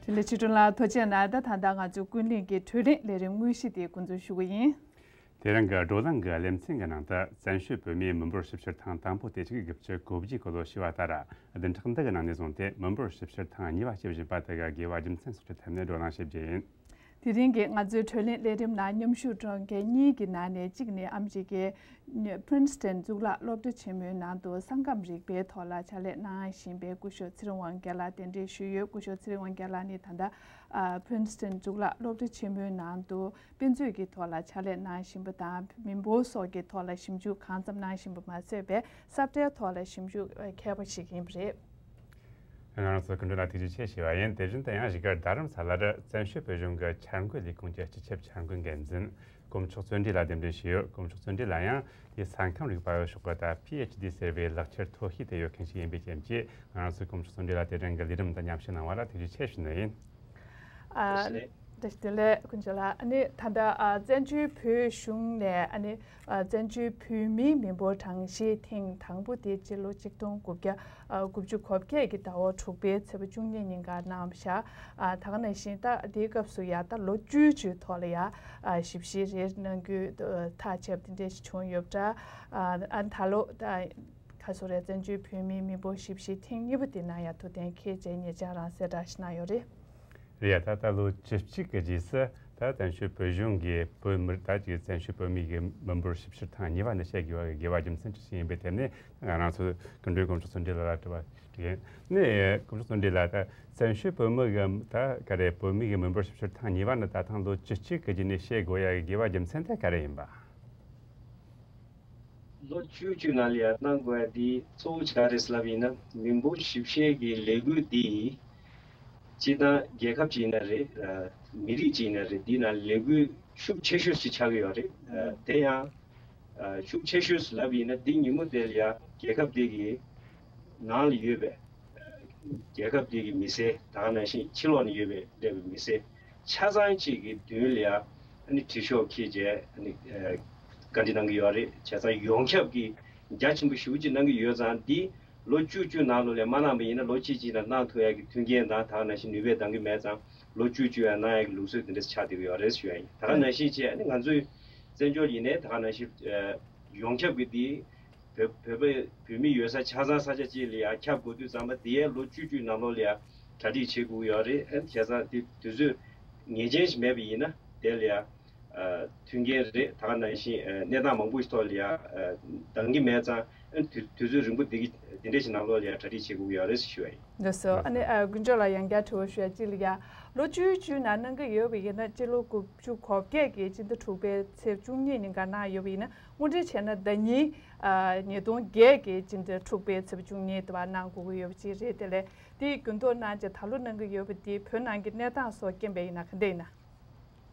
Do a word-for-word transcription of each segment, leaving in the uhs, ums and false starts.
དྲིན་ལས་ཆོས་སྒྲོན་ལགས་ཐུགས་རྗེ་གནང་། ད་ད་ལྟ་ང་ཚོའི་ཀུན་གླེང་གི་གྲོས་གླེང་ལས་རིམ་དངོས་གཞི་དེ་འགོ་འཛུགས་ཞུ་གི་ཡིན། དེ་རིང་གི་བགྲོ་གླེང་གི་ལེ་ཚན་གྱི་ནང་དུ་བཙན་བྱོལ་བོད་མིའི་མི་འབོར་ཞིབ་བཤེར་ཐེངས་དང་པོ་དེ་ཆིག་སྟོང་དགུ་བརྒྱ་དགུ་བཅུ་གོ་ལོ་བྱས་པ་ལྟར། བདུན་ཕྲག་འདི་གི་ནང་ནས་བཟུང་སྟེ་མི་འབོར་ཞིབ་བཤེར་ཐེངས་གཉིས་པ་བྱེད་བཞིན་པ་དེ་གི་དགོས་པ་རྒྱུ་མཚན་སོགས་ཀྱི་ཐད་ནས་བགྲོ་གླེང་བྱེད་རྒྱུ་ཡིན། དེ་རིང་གི་ང་ཚོའི་གྲོས་གླེང་ལས་རིམ་ནང་མཉམ་ཞུགས་གནང་མཁན་གཉིས་ཀྱི་ནང་ནས་གཅིག་ནི་ཨ་མི་རི་ཀའི་Princeton་གཙུག་ལག་སློབ་གྲྭ་ཆེན་མོའི་ནང་དུ་ས་ཁམས་རིག་པའི་ཐོག་ལ་ཕྱག་ལས་གནང་བཞིན་པའི་སྐུ་ཞབས་ཚེ་རིང་དབང་རྒྱལ་ལགས་གདན་འདྲེན་ཞུས་ཡོད། སྐུ་ཞབས་ཚེ་རིང་དབང་རྒྱལ་ལགས་ནི་ད་ལྟ་ཨ་Princeton་གཙུག་ལག་སློབ་གྲྭ་ཆེན་མོའི་ནང་དུ་དཔེ་མཛོད་ཀྱི་ཐོག་ལ་ཕྱག་ལས་གནང་བཞིན་པ་དང་། མི་འབོར་སོགས་ཀྱི་ཐོག་ལ་ཞིབ་འཇུག་གང་འཚམ་གནང་བཞིན་པ་མ་ཟད་པའི་ས་བཀྲའི་ཐོག་ལ་ཞིབ་འཇུག་མཁས་པ་ཞིག་ཡིན་པ་རེད། ང་རང་ཚོ་སྐུ་མགྲོན་ལ་ཐུགས་རྗེ་ཆེ་ཞུ་བ་ཡིན། དེ་བཞིན་དུ་ཡང་བཞུགས་སྒར་རྡ་རམ་ས་ལར་བཙན་བྱོལ་བོད་གཞུང་གི་འཆར་འགོད་ལས་ཁུངས་ཀྱི་སྤྱི་ཁྱབ་འཆར་འགོད་འགན་འཛིན་དཀོན་མཆོག་བརྩོན་འགྲུས་ལགས་གདན་འདྲེན་ཞུས་ཡོད། དཀོན་མཆོག་བརྩོན་འགྲུས་ལགས་ཡང་དེ་ས་ཁམས་རིག་པ་ཕྱོགས་ཀྱི་ད་PhD་ཟེར་བའི་ལག་ཁྱེར་མཐོ་ཤོས་དེ་ཡོད་མཁན་ཞིག་ཡིན་པའི་རྐྱེན་གྱིས། ང་རང་ཚོའི་དཀོན་མཆོག་བརྩོན་འགྲུས་ལགས་དེ་རིང་གི་ལས་རིམ་དུ་མཉམ་ཞུགས་གནང་བ་ལ་ཐུགས་རྗེ་ཆེ་ཞུ་ནི་ཡིན། ཨ། བཀྲ་ཤིས་བདེ་ལེགས། དཀོན་མཆོག་ལགས། ཨ་ནི་ད་ལྟ་ཨ་བཙན་བྱོལ་བོད་གཞུང་ནས་ཨ་ནི་ཨ་བཙན་བྱོལ་བོད་མིའི་མི་འབོར་གྲངས་བཤེར་ཐེངས་དང་པོ་དེ་སྤྱི་ལོ་ཆིག་སྟོང་དགུ་བརྒྱ་ཨ་དགུ་བཅུ་གོ་བརྒྱད་ཀྱི་ཟླ་བ་དྲུག་པའི་ཚེས་པ་བཅུ་གཉིས་ཉིན་ཀར་གནང་བཞག་ཨ་ད་ག་ནང་བཞིན་ད་དེའི་སྐབས་སུ་ཡ་ད་ལོ་བཅུའི་བཅུའི་ཐོག་ལ་ཡ་ཨ་ཞིབ་བཤེར་རེ་གནང་རྒྱུའི་ཐག་བཅད་པ་དེ་འདྲ་ཞིག་བྱུང་ཡོད་པ་འདྲ། ཨ་ཨ་ད་ལོ་ད་ག་སོ་རེད། བཙན་བྱོལ་བོད་མིའི་མི་འབོར་ཞིབ་བཤེར་ཐེངས་གཉིས་པ་དེ་ནང་ཡ་ཐུགས་གཏན་འཁེལ་བྱས་ཉེ་ཆར་རང་གསལ་བསྒྲགས་ཤིག་གནང་ཡོད་རེད། རེད་ཡ། ད་ལྟ་ལོ་བཅུ་གཅིག་གི་རྗེས་སུ་ད་བཙན་བྱོལ་བོད་གཞུང་གིས་བོད་མི་ད་ཅིག་བཙན་བྱོལ་བོད་མི་གི་མི་འབོར་ཞིབ་བཤེར་ཐེངས་གཉིས་པ་འདི་བྱེད་དགོས་པ་གི་དགོས་པ་རྒྱུ་མཚན་ཅི་ཞིག་ཡིན་པའི་ཐད་ནས་ང་རང་ཚོ་སྐུ་མགྲོན་དཀོན་མཆོག་བརྩོན་འགྲུས་ལགས་ལ་དྲི་བ་དྲིས་ཡིན། ནས་དཀོན་མཆོག་བརྩོན་འགྲུས་ལགས། ད་བཙན་བྱོལ་བོད་མི་གི་ད་ག་རེ་བོད་མི་གི་མི་འབོར་ཞིབ་བཤེར་ཐེངས་གཉིས་པ་འདི་ད་ཐེངས་ལོ་བཅུ་གཅིག་གི་རྗེས་ནས་བྱེད་དགོས་ཡ་གི་དགོས་པ་རྒྱུ་མཚན་དེ་ག་རེ་ཡིན་པ། ལོ་བཅུ་བཅུ་ནང་ལ་ཡ་གནང་དགོས་ཡ་འདི་གཙོ་བོ་ག་རེ་ལབ་ཡིན་ན། མི་འབོར་ཞིབ་བཤེར་གྱི་ལས་འགུལ་འདི་སྤྱིར་བཏང་རྒྱལ་ཁབ་ཅིག་ཡིན་ན་རེད། ཨ་མི་རིགས་ཅིག་ཡིན་ན་རེད། འདི་ནང་ལས་འགུལ་ཤུགས་ཆེ་ཤོས་ཤིག་ཆགས་ཀྱི་ཡོད་རེད། ཨ་དེ་ཡང་ཨ་ཤུགས་ཆེ་ཤོས་ལབ་ཡིན་ན་འདི་ཉིན་མོ་དེ་ལ་ཡ་རྒྱལ་ཁབ་འདི་གི་ནང་ལ་ཡོད་པའི་རྒྱལ་ཁབ་འདི་གི་མི་སེར། ད་ག་ནང་བཞིན་ཕྱི་ལོགས་ནས་ཡོད་པའི་སླེབས་པའི་མི་སེར་ཆ་ཚང་གཅིག་གི་མདུན་ལ་ཡ་ཨ་ནི་དྲི་ཤོག་འཁྱེར་བྱས་ཨ་ནི་ཨ་བཀའ་འདྲི་གནང་གི་ཡོད་རེད། བྱས་ཙང་ཡོངས་ཁྱབ་ཀྱི་རྒྱ་ཆེན་པོ་ཞེ་པོ་ཅིག་གནང་གི་ཡོད་ཙང་། འདི་ལོ་བཅུ་བཅུ་ནང་ལོགས་ལ་མ་གནང་པ་ཡིན་ན་ལོ་གཅིག་གཅིག་ནང་གནང་ཐུབ་ཡ་གི་མཐུན་རྐྱེན་དང་ད་ག་ནང་བཞིན་ནུས་པ་འདང་གི་མེད་ཙང་། ལོ་བཅུ་བཅུ་ཡང་གནང་ཡ་གི་ལུགས་སྲོལ་དེ་འདྲ་ཆགས་བསྡད་ཀྱི་ཡོད་རེད་ཞུ་ཡ་ཡིན། ད་ག་ནང་བཞིན་བྱས་ཨ་ནི་ང་ཚོའི་བཙན་བྱོལ་ཡིན་ནའི་ད་ག་ནང་བཞིན་ཨ་ཡོངས་ཁྱབ་ཀྱི་འདི་བོད་བོད་པ་བོད་མི་ཡོད་ས་ཆ་ཚང་ས་ཆ་གཅིག་ལ་ཡ་ཁྱབ་དགོས་དུས་ཙམ་པ་འདི་ཡའི་ལོ་བཅུ་བཅུའི་ནང་ལོགས་ལ་ཡ་གྲ་སྒྲིག་བྱེད་དགོས་ཀྱི་ཡོད་རེད། ཨ་ནི་བྱས་ཙང་དེ་དུས་ཚོད་ངེས་ཅན་ཞིག་མེད་པ་ཡིན་ན་དེ་ལ་ཡ་ཨ་མཐུན་རྐྱེན་རེད། ད་ག་ནང་བཞིན་ཨ་གནས་སྟངས་མང་པོ་ཞིག་ཐོག་ལ་ཡ་ཨ་འདང་གི་མེད་ཙང་། ཨ་ནི་དུས་དུས་ཚོད་རིང་པོ་འདི་གི་འདི་འདྲ་ཞིག་ནང་ལོགས་ལ་ཡ་གྲ་སྒྲིག་བྱེད་དགོས་ཀྱི་ཡོད་རེད་ཞུ་བ་ཡིན། ལགས་སོ། ཨ་ནི་ཨ་དཀོན་མཆོག་ལགས་ཡང་བསྐྱར་དྲི་བ་ཞུ་ཡ་གཅིག་ལ་ཡ། ལོ་བཅུའི་བཅུའི་ནང་གནང་གི་ཡོད་པ་ཡིན་ན་སྤྱི་ལོ་དགུ་བཅུ་གོ་བརྒྱད་ཀྱི་སྤྱི་ཟླ་དྲུག་པའི་ཚེས་བཅུ་གཉིས་ཉིན་ཀ་གནང་ཡོད་པ་ཡིན་ན། དངོས་འབྲེལ་བྱས་ན་ཟླ་ཉིན་ཨ་ཉིས་སྟོང་བརྒྱད་ཀྱི་སྤྱི་ཟླ་དྲུག་པའི་ཚེས་པ་བཅུ་གཉིས་དུ་བ་གནང་དགོས་ཀྱི་ཡོད་པ་ཅིག་རེད། དེ་ལས་དེའི་རྒྱུན་ཐོག་གནང་བྱས་ད་ལོ་གནང་གི་ཡོད་པ་དེ་བོད་ནང་གི་གནས་སྟངས་སོགས་རྐྱེན་པས་ཡིན་ན་ག་འདྲ་ཡིན་ན།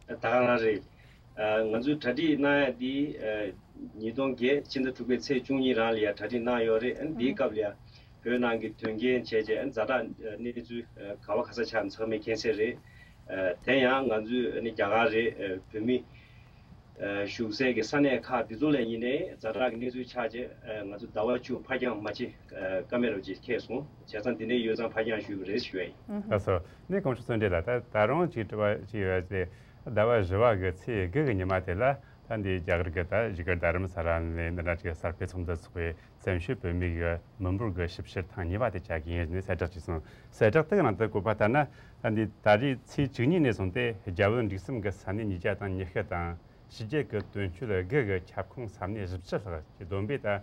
ད་ག་རང་རེད། ཨ་ང་ཚོས་གྲ་སྒྲིག་གནང་ཡ་འདི་ཨ་ཉིས་སྟོང་བརྒྱད་ཕྱི་ཟླ་དྲུག་པའི་ཚེས་བཅུ་གཉིས་རང་ལ་ཡ་གྲ་སྒྲིག་གནང་ཡོད་རེད། ཨ་ནི་འདིའི་སྐབས་ལ་ཡ་བོད་ནང་གི་དོན་རྐྱེན་བྱས་རྗེས་ཨ་ནི་ཛ་དྲག་གནས་ཚུལ་ག་བ་ག་ས་ཆགས་ནས་ཚང་མས་མཁྱེན་གསལ་རེད། ཨ་དེ་ཡང་ང་ཚོས་ཨ་ནི་རྒྱ་གར་རེད། ཨ་བོད་མི་ཨ་བཞུགས་སའི་གི་ས་གནས་ཁག་འདི་ཚོ་ལ་ཡིན་ནའི་ཛ་དྲག་གི་གནས་ཚུལ་ཆགས་རྗེས་ཨ་ང་ཚོ་ཟླ་བ་བཅུ་ཕར་འགྱངས་མ་བྱེད་ཨ་ཀ་མེད་རོགས་ཅིག་ཁེལ་སོང་། བྱས་ཙང་འདི་ནས་ཡོད་ཙང་ཕར་འགྱངས་ཞུས་པ་རེད་ཞུ་བ་ཡིན། ལགས་སོ། ནས་དཀོན་མཆོག་བརྩོན་འགྲུས་ལགས། ད་ད་རུང་ཅིག་དྲི་བ་ཅིག་ཡོད་དེ། ཟླ་བ་བཞི་པ་གི་ཚེས་དགུ་གི་ཉི་མ་དེ་ལ་ད་འདི་རྒྱ་གར་གི་ད་བཞུགས་སྒར་རྡ་རམ་ས་ལ་ནས་འདི་འདྲ་ཅིག་གསར་སྤེལ་ཚོགས་འདུ་ཚོགས་པའི་བཙན་བྱོལ་བོད་མི་གི་མི་འབོར་གི་ཞིབ་བཤེར་ཐེངས་གཉིས་པ་དེ་བྱ་གི་ཡིན་ནས་གསལ་བསྒྲགས་ཅིག་སོང་། གསལ་བསྒྲགས་དེ་གི་ནང་དུ་བཀོད་པ་ལྟར་ན། ད་འདི་ད་རེས་ཚེས་བཅུ་གཉིས་ནས་བཟུང་སྟེ་རྒྱ་བོད་འབྲེལ་ཟམ་གི་ས་གནས་ཉིས་བརྒྱ་དང་ཉི་ཤུ་དང་། ཕྱི་རྒྱལ་གྱི་དོན་གཅོད་དགུ་གི་ཁྱབ་ཁོངས་ས་གནས་བཞི་བཅུ་ལྷག་གི་བསྡོམས་པས་ད་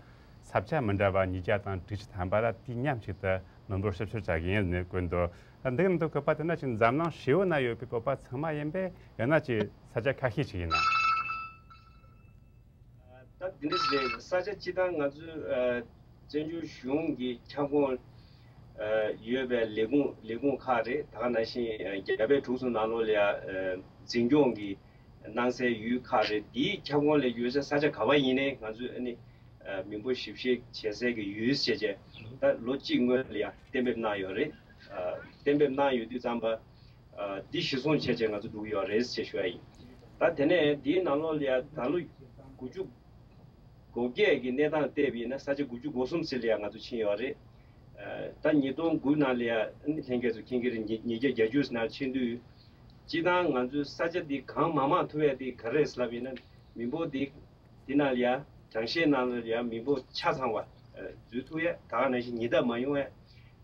ས་ཆ་མི་འདྲ་བ་ཉིས་བརྒྱ་དང་དྲུག་ཅུ་ཐམ་པ་ལ་དུས་མཉམ་གཅིག་ཏུ་མི་འབོར་ཞིབ་བཤེར་བྱ་གི་ཡིན་ནས་བཀོད་འདུག་འདི་གི་ནང་དུ་བཀོད་པ་དེ་ན་ཅིག་འཛམ་གླིང་ཧྲིལ་བོ་ན་ཡོད་པའི་བོད་པ་ཚང་མ་ཡིན་པས། ཡང་ན་ཅིག་ས་ཆ་ཁ་ཤས་ཤིག་ཡིན་ན། ད་འདི་འདྲ་ཞིག་རེད། ས་ཆ་སྤྱི་བཏང་ང་ཚོའི་ཨ་བཙན་བྱོལ་གཞུང་གི་ཁྱབ་ཁོངས་ཨ་ཡོད་པའི་ལས་ཁུངས་ལས་ཁུངས་ཁག་རེད། ད་ག་ནང་བཞིན་ཨ་རྒྱ་བལ་འབྲུག་གསུམ་ནང་ལོགས་ལ་ཡ་ཨ་འཛིན་སྐྱོང་གི་གནང་སའི་ཡུལ་ཁག་རེད། འདིའི་ཁྱབ་ཁོངས་ལ་ཡོད་ས་ས་ཆ་ག་བ་ཡིན་ནའི་ང་ཚོས་ཨ་ནི་ཨ་མི་འབོར་ཞིབ་བཤེར་བྱེད་སའི་གི་ཡུལ་ཟེར་བྱས་ད་ལོ་གཅིག་སྔོན་ལ་ཡ་གཏན་འབེབས་གནང་ཡོད་རེད། ཨ་གཏན་འབེབས་གནང་ཡོད་དུས་ཙམ་པ་ཨ་འདི་གཞིར་བཟུང་བྱས་བྱས་ང་ཚོ་འགྲོ་གི་ཡོད་རེད་ཅེས་ཞུ་ཡ་ཡིན། ད་དེ་ནས་འདིའི་ནང་ལོགས་ལ་ཡ་ད་ལོ་དགུ་བཅུ་གོ་བརྒྱད་ཀྱི་གནས་སྟངས་བལྟས་པ་ཡིན་ན་ས་ཆ་དགུ་བཅུ་གོ་གསུམ་ཟེར་ལ་ཡ་ང་ཚོ་ཕྱིན་ཡོད་རེད། ད་ཉིས་སྟོང་དགུ་ནང་ལ་ཡ་ལྷན་རྒྱས་ཚོ་མཁྱེན་གྱི་རེད། ཉིས་ཉིས་བརྒྱ་གྱ་གཅིག་ནང་ཕྱིན་དུས། སྤྱིར་བཏང་ང་ཚོའི་ས་ཆ་འདི་གང་མང་མང་ཐུབ་ཡ་དེ་ག་རེ་རེད་ལབ་ཡིན་ན། མི་འབོར་འདི་འདི་ནང་ལ་ཡ་གྲངས་བཤེར་ནང་ལ་ཡ་མི་འབོར་ཆ་ཚང་བ་འཛུལ་ཐུབ་ཡ། ད་ག་ནང་བཞིན་ཉེན་བརྡ་མ་ཡོང་ཡ།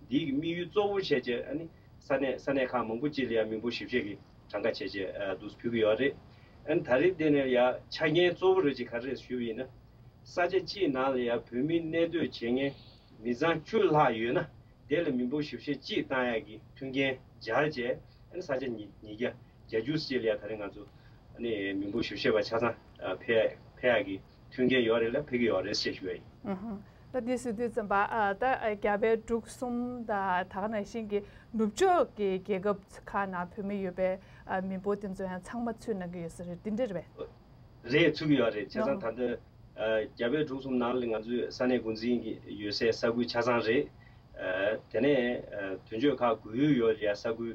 འདིའི་དམིགས་ཡུལ་གཙོ་བོ་བྱས་བྱས་ཨ་ནི་ས་གནས་ས་གནས་ཁག་མང་པོ་ཅིག་ལ་ཡ་མི་འབོར་ཞིབ་བཤེར་གྱི་གྲངས་ཀ་བྱས་བྱས་འདུག་ཕུལ་གྱི་ཡོད་རེད། ཨ་ནི་ད་རེས་འདི་ནས་ཡ་ཆ་རྐྱེན་གཙོ་བོ་རེད་ཅིག་ག་རེ་རེད་ཞུས་པ་ཡིན་ན། ས་ཆ་གཅིག་ནང་ལ་ཡ་བོད་མི་གནས་སྡོད་བྱེད་མཁན་མི་ཚང་བཅུ་ལྷག་ཡོད་ན། དེ་ལ་མི་འབོར་ཞིབ་བཤེར་གཅིག་བཏང་ཡག་གི་མཐུན་རྐྱེན་སྦྱར་བྱས། ཨ་ནི་ས་ཆ་ཉིས་ཉིས་བརྒྱ་གྱ་གཅིག་ལ་ཡ་ད་རེས་ང་ཚོ་ཨ་ནི་མི་འབོར་ཞིབ་བཤེར་བ་ཆ་ཚང་ཨ་ཕེབས་ཕེབས་ཡག་གི་མཐུན་རྐྱེན་ཡོད་རེད་ལ་ཕེབས་ཀྱི་ཡོད་རེད་ཅེས་ཞུ་བ་ཡིན། ཨུ་ཧུ། ད་འདི་ཟེར་དུས་ཙམ་པ་ཨ་ད་རྒྱ་བལ་འབྲུག་གསུམ་དང་ད་ག་ནང་བཞིན་གྱི་ནུབ་ཕྱོགས་ཀྱི་རྒྱལ་ཁབ་ཁག་ནང་བོད་མི་ཡོད་པའི་ཨ་མི་འབོར་དེ་ཚོ་ཡང་ཚང་མ་ཚུད་གནང་གི་ཡོད་ས་རེད། འདི་འདྲ་རེད་པས། རེད། ཚུད་ཀྱི་ཡོད་རེད། བྱས་ཙང་ད་ལྟ་ཨ་རྒྱ་བལ་འབྲུག་གསུམ་ནང་ལ་ང་ཚོའི་ས་གནས་འགོ་འཛིན་གྱི་ཡོད་སའི་ས་ཁུལ་ཆ་ཚང་རེད། ཨ་དེ་ནས་ཨ་དོན་གཅོད་ཁག་དགོས་ཡུལ་ཡོད་ཡ་ས་ཁུལ་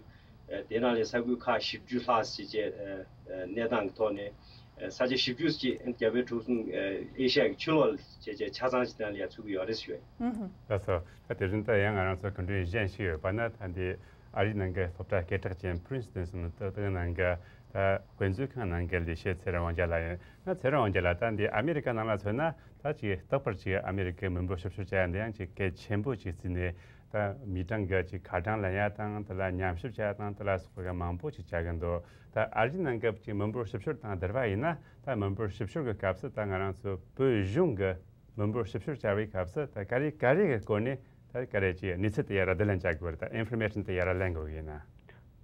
ཨ་དེ་ནང་ལས་ས་ཁུལ་ཁག་བཞི་བཅུ་ལྷག་ཅིག་བཅས་ཨ་ཨ་གནས་སྟངས་ཀྱི་ཐོག་ནས་ཨ་ས་ཆ་བཞི་བཅུ་ཅིག་རྒྱ་བལ་འབྲུག་གསུམ་ཨ་ཨེ་ཤ་ཡ་གི་ཕྱི་ལོགས་ལ་བྱས་བྱས་ཆ་ཚང་ཅིག་ནང་ལ་ཡ་ཚུད་ཀྱི་ཡོད་རེད་ཞུ་བས། ལགས་སོ། ད་དེ་བཞིན་ད་ཡང་ང་རང་ཚོ་སྐུ་མགྲོན་གཞན་ཞིག་ཡོད་པ་ན། ད་འདི་ཨ་རིའི་ནང་གི་སློབ་གྲྭ་སྐད་གྲགས་ཅན་པི་རིན་སི་ཊན་ཟེར་ནི་དེ་དེའི་ནང་གི་ད་དཔེ་མཛོད་ཁང་ནང་གི་ལས་བྱེད་ཚེ་རིང་དབང་རྒྱལ་ལགས་ཡིན། ན་ཚེ་རིང་དབང་རྒྱལ་ལགས། ད་འདི་ཨ་མི་རི་ཀ་ནང་ལ་མཚོན་ན་ད་ཅིག་རྟག་པར་ཅིག་ཨ་མི་རི་ཀའི་མི་འབོར་ཞིབ་བཤེར་བྱ་ཡ་འདི་ཡང་ཅིག་གལ་ཆེན་པོ་ཅིག་བརྩིས་ནས། ད་མི་གྲངས་གི་ཅིག་ཁ་གྲངས་ལེན་ཡ་དང་། དེ་ལ་ཉམས་ཞིབ་བྱ་ཡ་དང་། དེ་ལ་སོགས་པ་མང་པོ་ཅིག་བྱ་གི་འདུག་ད་ཨ་རིའི་ནང་གི་ཅིག་མི་འབོར་ཞིབ་བཤེར་དང་བསྡུར་བ་ཡིན་ན། ད་མི་འབོར་ཞིབ་བཤེར་གྱི་སྐབས་སུ་ད་ང་རང་ཚོ་བོད་གཞུང་གི་མི་འབོར་ཞིབ་བཤེར་བྱ་བའི་སྐབས་སུ་ད་ག་རེ་ག་རེ་གི་སྐོར་ནས་ད་ག་རེ་ཅིག་གནས་ཚུལ་དེ་ཡར་བསྡུ་ལེན་བྱ་དགོས་རེད། ད་ཨིན་ཕོར་མེ་ཤན་དེ་ཡར་ལེན་དགོས་ཀྱི་ཡིན་ན།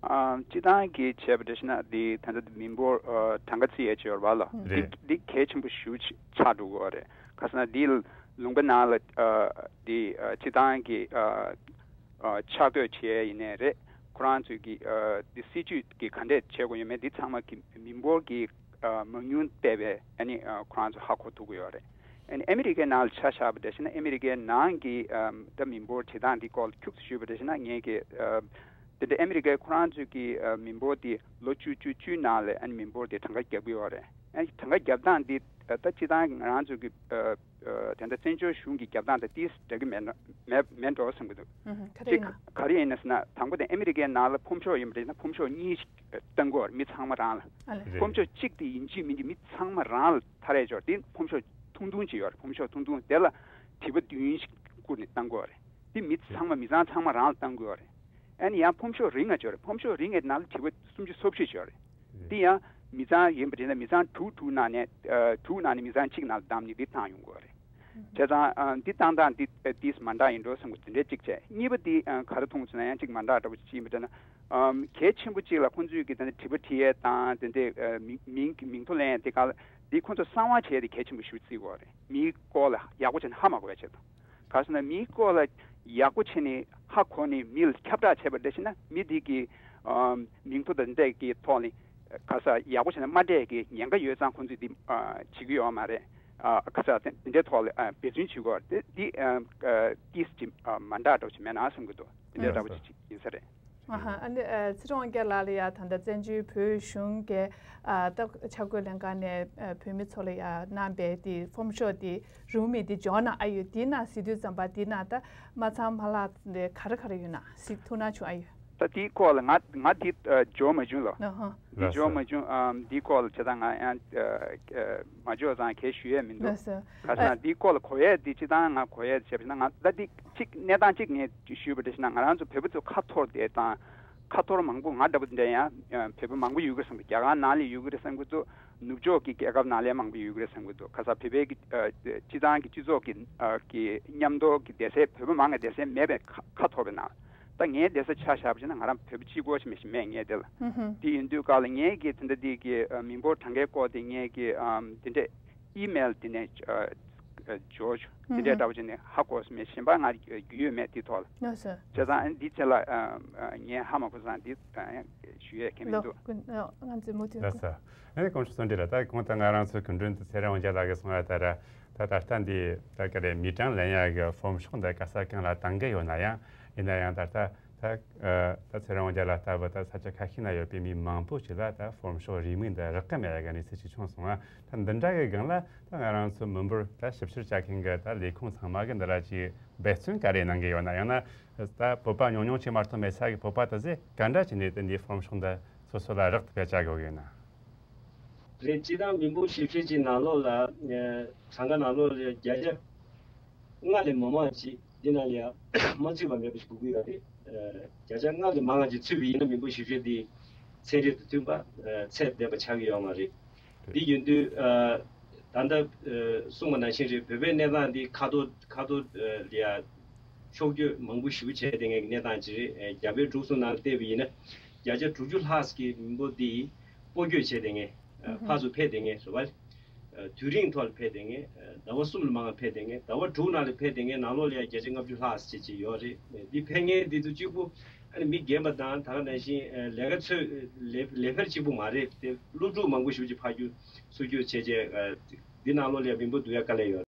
ཨ་སྤྱིར་བཏང་གི་བྱས་པ་འདྲ་ཞིག་ན་འདི་ད་ལྟ་མི་འབོར་ཨ་གྲངས་ཀ་བརྩི་ཡས་ཅིག་ཡོད་རེད་པ་ལགས། འདི་རེད། འདི་གལ་ཆེན་པོ་ཞེ་པོ་ཅིག་ཆགས་འགྲོ་གི་ཡོད་རེད། ག་ཟེར་ན་འདི་ལུང་པ་ནང་ལ་ཨ་འདི་ཨ་སྤྱིར་བཏང་གི་ཨ་ཨ་ཆ་བགོས་བྱས་ཡིན་ནའི་རེད། ཁོ་རང་ཚོས་ཀྱི་ཨ་འདི་སྲིད་ཇུས་ཀྱི་ག་འདྲས་བྱེད་དགོས་ཡོད་མེད་འདི་ཚང་མ་གི་མི་འབོར་གྱི་ཨ་མང་ཉུང་བལྟས་པས་ཨ་ནི་ཨ་ཁོ་རང་ཚོ་ཧ་གོ་ཐུབ་ཀྱི་ཡོད་རེད། ཨ་ནི་ཨ་མི་རི་ཀའི་ནང་ལ་ཆ་བཞག་པ་འདྲ་ཞིག་ན་ཨ་མི་རི་ཀའི་ནང་གི་ཨ་ད་མི་འབོར་བྱེད་སྟངས་འདི་སྐོར་ལ་ཁྱུག་ཙམ་ཞུས་པ་འདྲ་ཞིག་ན། ངས་ཀྱི་ཨ་དེ་འདྲ་ཨ་མི་རི་ཀའི་ཁོ་རང་ཚོས་ཀྱི་ཨ་མི་འབོར་དེ་ལོ་བཅུ་བཅུ་བཅུའི་ནང་ལ་ཨ་ནི་མི་འབོར་དེ་གྲངས་ཀ་རྒྱག་གི་ཡོད་རེད། ཨ་ནི་གྲངས་ཀ་རྒྱབ་སྟངས་འདི་ཨ་ད་སྤྱིར་བཏང་ང་རང་ཚོ་གི་ཨ་ཨ་དེ་འདྲ་བཙན་བྱོལ་གཞུང་གི་རྒྱབ་སྟངས་དང་ཏིས་འདྲ་གི་མེད་ན་མེད་མེད་འགྲོ་བསམ་གི་འདུག་ཨུ་ཧུ། ག་རེ་ཅིག་ཡིན་ན། ག་རེ་ཡིན་ན་ཟེར་ན། དང་པོ་དེ་ཨ་མི་རི་ཀའི་ནང་ལ་ཕོམ་ཤོག་ཡིན་པ་རེད་ན་ཕོམ་ཤོག་གཉིས་ཤིག་བཏང་དགོས་རེད། མི་ཚང་མ་རང་ལ། ཨ་ལས། རེད། ཕོམ་ཤོག་གཅིག་དེ་ཡིན་གཅིག་མིན་གཅིག་མི་ཚང་མ་རང་ལ་ཐ་རེ་ཅོར་དེ་ཕོམ་ཤོག་ཐུང་ཐུང་ཅིག་ཡོད་རེད། ཕོམ་ཤོག་ཐུང་ཐུང་དེ་ལ་དྲི་བ་བདུན་ཞིག་བསྐུར་ནས་བཏང་དགོས་རེད། དེ་མི་ཚང་མ་མི་ཚང་ཚང་མ་རང་ལ་བཏང་དགོས་རེད། ཨ་ནི་ཡང་ཕོམ་ཤོག་རིང་ང་ཅོར་རེད། ཕོམ་ཤོག་རིང་ངའི་ནང་ལ་དྲི་བ་སུམ་ཅུ་སོ་བཞི་ཅོར་རེད། རེད། དེ་ཡང་མི་ཚང་ཡིན་པ་རེད་ན་མི་ཚང་དྲུག་དྲུག་ནང་ནས་ཨ་དྲུག་ནང་ནས་མི་ཚང་གཅིག་ནང་ལ་བདམས་ནས་འདི་བཏང་ཡོང་དགོས་རེད། བྱས་ཙང་ཨ་འདི་བཏང་སྟངས་འདི་ཨ་འདིས་མ་འདྲ་ཡིན་འགྲོ་བསམ་གི་འདི་འདྲའི་གཅིག་བྱས། གཉིས་པ་འདི་ཨ་ག་རེ་མཐོང་སོང་ན་ཡང་གཅིག་མ་འདྲ་འདྲ་པོ་ཅིག་ཡིན་པ་འདྲ་ན། ཨམ་གལ་ཆེན་པོ་གཅིག་ལ་ཁོང་ཚོས་ཀྱི་ད་ནི་དྲི་བ་དྲི་ཡས་དང་དེ་འདྲའི་ཨ་མིང་མིང་མིང་ཐོ་ལེན་ཡས་དེ་ག་ལ་འདི་ཁོང་ཚོ་གསང་བ་བྱས་ཏེ་གལ་ཆེན་པོ་ཞེ་པོ་བརྩི་དགོས་རེད། མིའི་སྐོར་ལ་ཡག་པོ་བྱས་ནས་ཧ་མ་གོ་བ་བྱས་དང་། ག་ཟེར་ན་མིའི་སྐོར་ལ་ཡག་པོ་བྱས་ནས་ཧ་གོ་ནས་མི་ལ་ཁྱབ་བསྒྲགས་བྱས་པ་འདྲ་ཞིག་ན་མི་དེ་གི་ཨམ་མིང་ཐོ་དང་འདྲ་གི་ཐོག་ནས་ག་ས་ཡག་པོ་བྱས་ན་མ་འདྲ་གི་ཉེན་ཁ་ཡོད་ཙང་ཁོང་ཚོས་འདི་ཨ་བྱེད་ཀྱི་ཡོད་མ་རེད། ཨ་ག་ས་དེ་འདྲའི་ཐོག་ལ་ཨ་འབད་བརྩོན་བྱེད་དགོས་རེད། དེ་འདི་ཨ་ཨ་ཏིས་ཅིག་ཨ་མ་འདྲ་འདྲ་པོ་ཅིག་མེད་ན་བསམ་གྱི་འདུག་དེ་འདྲའི་འདྲ་པོ་ཅིག་ཡིན་ས་རེད། ཨ་ཧ། ཨ་ནི་ཨ་ཚེ་རིང་དབང་རྒྱལ་ལགས་ལ་ཡ་ད་ལྟ་བཙན་བྱོལ་བོད་གཞུང་གི་ཨ་ད་འཆར་འགོད་ལྷན་ཁང་ནས་ཨ་བོད་མི་ཚོ་ལ་ཡ་གནང་པའི་དེ་ཕོམ་ཤོག་དེ་རུ་མི་དེ་འབྱོར་ན་ཨ་ཡོད། དེ་ན་ཟེར་དུས་ཙམ་པ་དེ་ན་ད་མ་ཚང་མ་ལག་དེ་ག་རེ་ག་རེ་ཡོད་ན་ཟིག་ཐུགས་སྣང་བྱུང་ཨ་ཡོད། ད་དེའི་སྐོར་ལ་ང་ང་དེ་ཨ་འབྱོར་མ་བྱུང་ལགས། ཨ་ཧ། དེ་ལགས་འབྱོར་སོ། མ་བྱུང་། ཨམ་དེའི་སྐོར་ལ་བྱས་ཙང་ང་ཡང་ཨ་ཨ་མ་འབྱོར་ཙང་གས་ཞུ་ཡས་མི་འདུག་ལགས་སོ། ག་ཟེར་ན་ཨ་དེའི་སྐོར་ལ་གོ་ཡས་དེ་སྤྱིར་བཏང་ང་གོ་ཡས་བྱས་པ་ན་ང་ད་དེ་གཅིག་གནས་སྟངས་གཅིག་ངས་ཞུས་པ་འདྲ་ཞིག་ན་ང་རང་ཚོ་བོད་པ་ཚོ་ཁ་འཐོར་བསྡད་དང་། ཁ་འཐོར་མང་པོ་ང་འདྲ་པོ་འདྲ་ཡང་ཨ་བོད་པ་མང་པོ་ཡོད་ཀྱི་རེད་བསམ་གི། རྒྱ་གར་ནང་ལ་ཡོད་ཀྱི་རེད་བསམ་གི་འདུག་ནུབ་ཕྱོགས་ཀྱི་རྒྱལ་ཁབ་ནང་ལ་མང་པོ་ཡོད་ཀྱི་རེད་བསམ་གི་འདུག་ག་ས་བོད་པའི་གི་ཨ་སྤྱི་བཏང་གི་སྤྱི་ཚོགས་ཀྱི་ཨ་གི་མཉམ་དུ་གི་སྡེ་ཚན་བོད་པ་མང་གི་སྡེ་ཚན་མེད་པའི་ཁ་ཁ་འཐོར་བའི་ནང་། ད་ངའི་སྡེ་ས་ཆ་བཞག་པ་བྱས་ན་ང་རང་བོད་པ་གཅིག་པོ་ཞིག་མེད་ཞིག་མེད་ངའི་སྡེ་ལ། ཧུམ་ཧུམ། དེ་ཡིན་དུས་སྐབས་ལ་ངའི་གི་དེ་འདྲ་དེ་གི་ཨ་མི་འབོར་གྲངས་ཀའི་སྐོར་དེ་ངའི་གི་ཨམ་དེ་འདྲས་ཨི་མེལ་དེ་ནས་ཨ་ཨ་འབྱོར་བྱུང་། དེ་འདྲས་ཧུམ་ཧུམ། འདྲ་པོ་བྱས་ནས་ཧ་གོ་སོང་མེད། གཞན་པ་ང་རྒྱུས་ཡོད་མེད་དེ་ཐོག་ལ། ལགས་སོ། བྱས་ཙང་ཨ་འདི་ཚེ་ལ་ཨ་ཨ་ངས་ཧ་མ་གོ་ཙང་འདི་ཨ་ཡང་ཞུ་ཡས་ཁས་མི་ལོ་འདུག་ཀུན་ཨ་ང་ཚོའི་མུ་མཐུད་ལགས་སོ། ཨ་ནི་སྐུ་ཞབས་བསམ་འགྲུབ་ལགས། ད་གོང་དུ་ང་རང་ཚོའི་སྐུ་མགྲོན་དུ་ཚེ་རིང་དབང་རྒྱལ་ལགས་ཀྱིས་གསུངས་པ་ལྟར། ད་ད་ལྟ་འདི་ད་ག་རེ་མི་གྲངས་ལེན་ཡག་གི་ཕོམ་ཤོག་འདི་ག་ས་གང་ལ་བཏང་གི་ཡོད་ན་ཡང་། ཡིན་ན་ཡང་ད་ལྟ་ད་ཨ་ད་ཚེ་རིང་དབང་རྒྱལ་ལགས་ལྟ་བུ་ད་ས་ཆ་ཁ་ཤས་ན་ཡོད་པའི་མི་མང་པོ་ཞིག་ལ་ད་ཕོམ་ཤོག་རེའུ་མིག་འདི་རག་གི་མེད་ཡག་གི་གནས་ཚུལ་ཅིག་བྱུང་སོང་ང་། ད་འདི་འདྲ་གི་སྒང་ལ་ད་ང་རང་ཚོ་མི་འབོར་ད་ཞིབ་བཤེར་བྱ་མཁན་གྱི་ད་ལས་ཁུངས་ཚང་མ་གི་འདི་ལ་ཅིག་ འབད་བརྩོན་ག་རེ་གནང་གི་ཡོད་ན། ཡང་ན་ད་བོད་པ་ཉུང་ཉུང་ཅིག་མ་གཏོགས་མེད་ས་གི་བོད་པ་དེ་ཚོས་ག་འདྲ་བྱས་ནས་དེ་འདི་ཕོ་རམ་ཤོག་འདི་སོ་སོ་ལ་རག་ཏུ་ཕེབས་བྱ་དགོས་ཀྱི་ཡོད་ན། རེད། སྤྱིར་བཏང་མི་འབོར་ཞིབ་དཔྱོད་ཀྱི་ནང་ལོགས་ལ་གྲངས་ཀ་ནང་ལོགས་ལ་བརྒྱ་ཆ་ལྔ་ལས་མང་མང་ཅིག་འདི་ནང་ལ་ཡང་མ་ཚུད་པ་མེད་པ་ཞིག་དགོས་ཀྱི་ཡོད་རེད། བརྒྱ་ཆ་ལྔ་ལས་མང་བ་ཅིག་ཚུད་པ་ཡིན་ན་མི་འབོར་ཞིབ་དཔྱོད་འདི་ཚན་རིག་དང་མཐུན་པ་ཚད་ལྡན་པ་ཆགས་ཀྱི་ཡོད་མ་རེད། འདི་ཡིན་དུས་ད་ལྟ་གསུངས་པ་ནང་བཞིན་རེད། བོད་པའི་གནས་སྟངས་འདི་ཁ་ཐོར་ཁ་ཐོར་ལ་ཡ་ཕྱོགས་བསྐྱོད་མང་པོ་ཞེ་པོ་བྱས་བསྡད་མཁན་གྱི་གནས་སྟངས་ཅིག་རེད། རྒྱ་བལ་འབྲུག་གསུམ་ནང་བལྟས་པ་ཡིན་ན་བརྒྱ་ཆ་དྲུག་ཅུ་ལྷག་གི་མི་འབོར་འདི་སྤོ་སྐྱོད་བྱས་བསྡད་མཁན་ཕར་ཚུར་ཕེབས་བསྡད་མཁན་རེད་བ། དུས་རིང་ཐོག་ལ་ཕེབས་བསྡད་མཁན་ཟླ་བ་གསུམ་ལས་མང་བ་ཕེབས་བསྡད་མཁན་ཟླ་བ་དྲུག་ནང་ལ་ཕེབས་བསྡད་མཁན་ནང་ལོགས་ལ་ཡ་བརྒྱ་ཆ་ལྔ་བཅུ་ལྷག་ཅིག་ཅིག་ཡོད་རེད། འདི་ཕེབས་མཁན་འདི་ཚོ་གཅིག་པུ་ཨ་ནི་མི་རྒན་པ་དང་ད་ག་ནང་བཞིན་ལས་ཀ་ཚོད་ལས་ལས་འཕེར་གཅིག་པུ་མ་རེད་དེ། སློབ་ཕྲུག་མང་པོ་ཞེ་པོ་ཅིག་ཕར་རྒྱུག་ཚུར་རྒྱུག་བྱས་བྱས་འདི་ནང་ལོགས་ལ་ཡ་མི་འབོར་བསྡུ་ཡ་དཀའ་ལས་ཡོད།